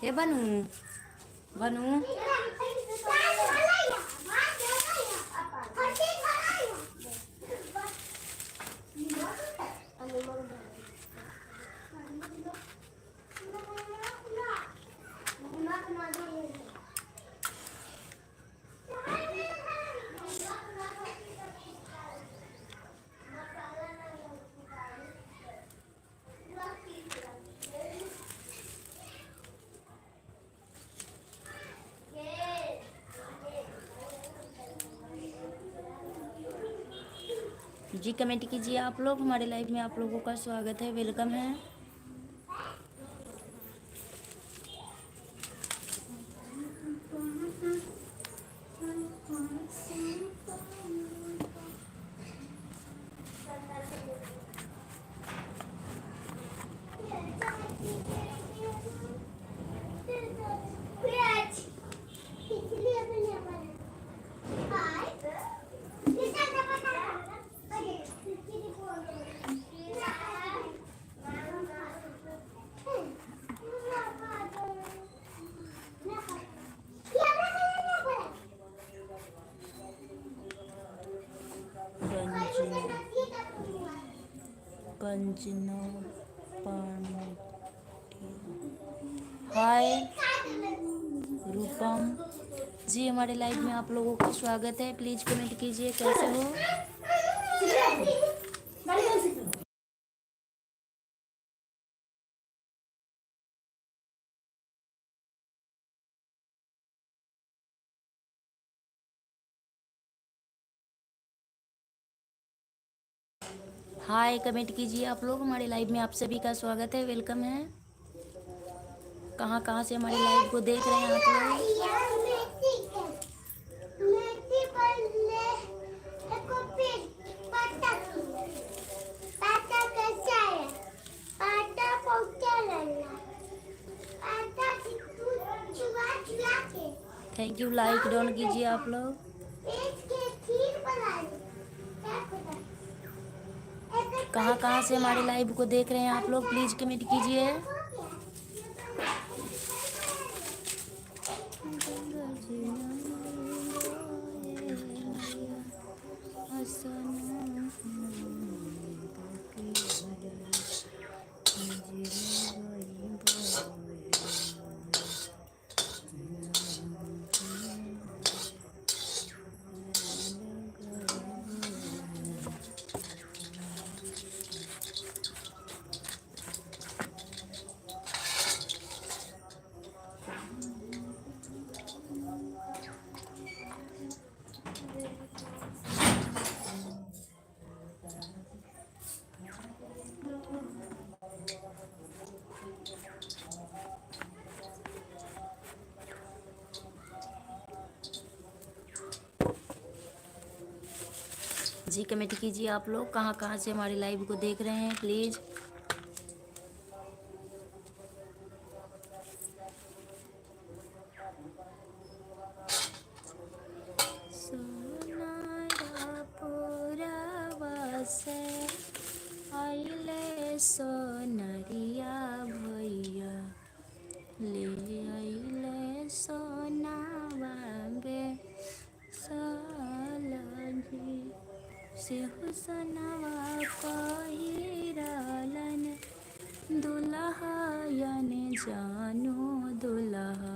हे बनू बनू। जी कमेंट कीजिए आप लोग। हमारे लाइव में आप लोगों का स्वागत है, welcome है। कंजना पांड्या, हाय रूपम जी, हमारे लाइव में आप लोगों का स्वागत है। प्लीज़ कमेंट कीजिए कैसे हो। हाय कमेंट कीजिए आप लोग। हमारे लाइव में आप सभी का स्वागत है, welcome है। कहाँ कहाँ से हमारे लाइव को देख रहे हैं आप लोग। Thank you, like done कीजिए आप लोग। कहाँ कहाँ से हमारे लाइव को देख रहे हैं आप लोग, प्लीज़ कमेंट कीजिए। जी कमेंट कीजिए आप लोग कहाँ कहाँ से हमारे लाइव को देख रहे हैं, प्लीज़। सोनरिया भैया ले अइले सोनावा बे साला जी। से हुसनवा पहिरलन दुल्हा याने जानो दुल्हा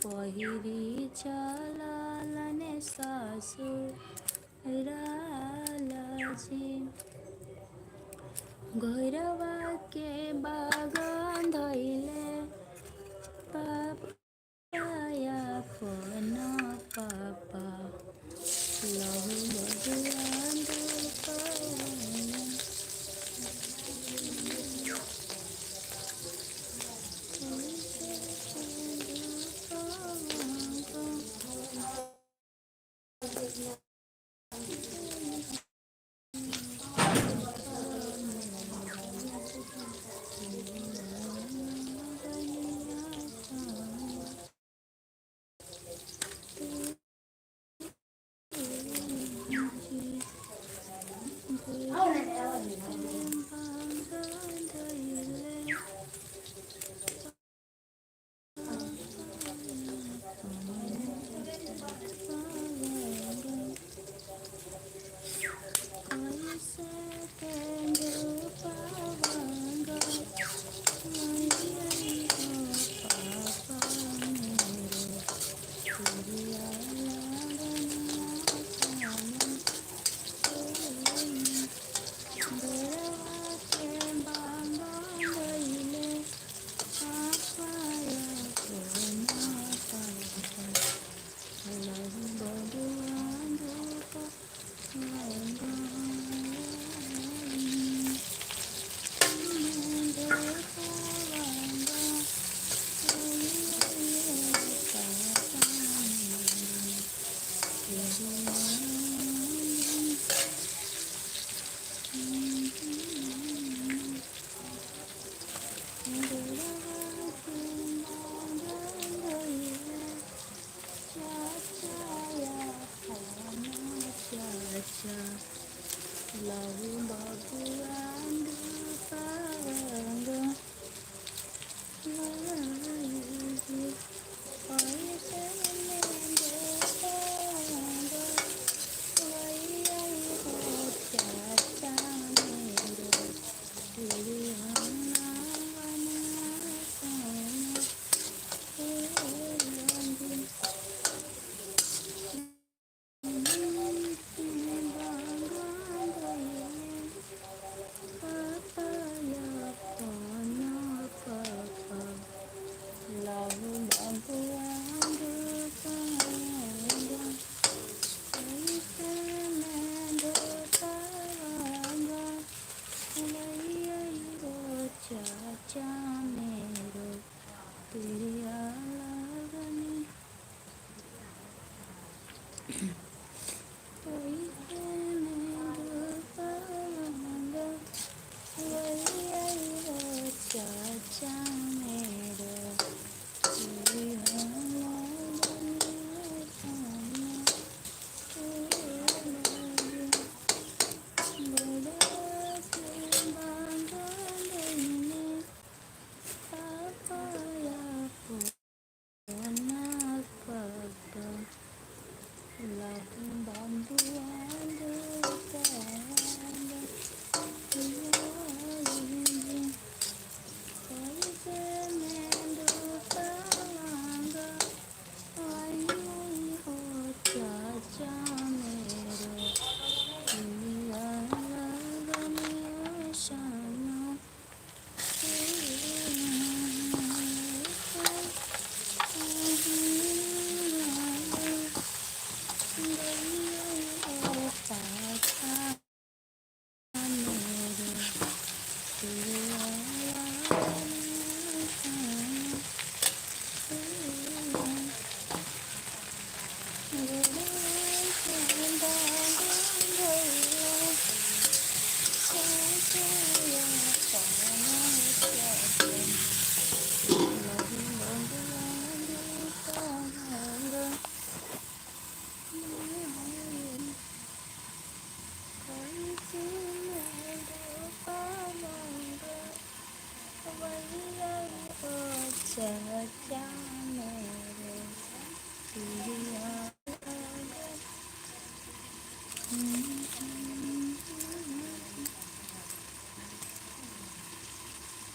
पहिरी चललन ससुराल जी। घरवा के बागान धइले पापा अपन पापा लहु बबुआ दुपवन। चाचा मेरे।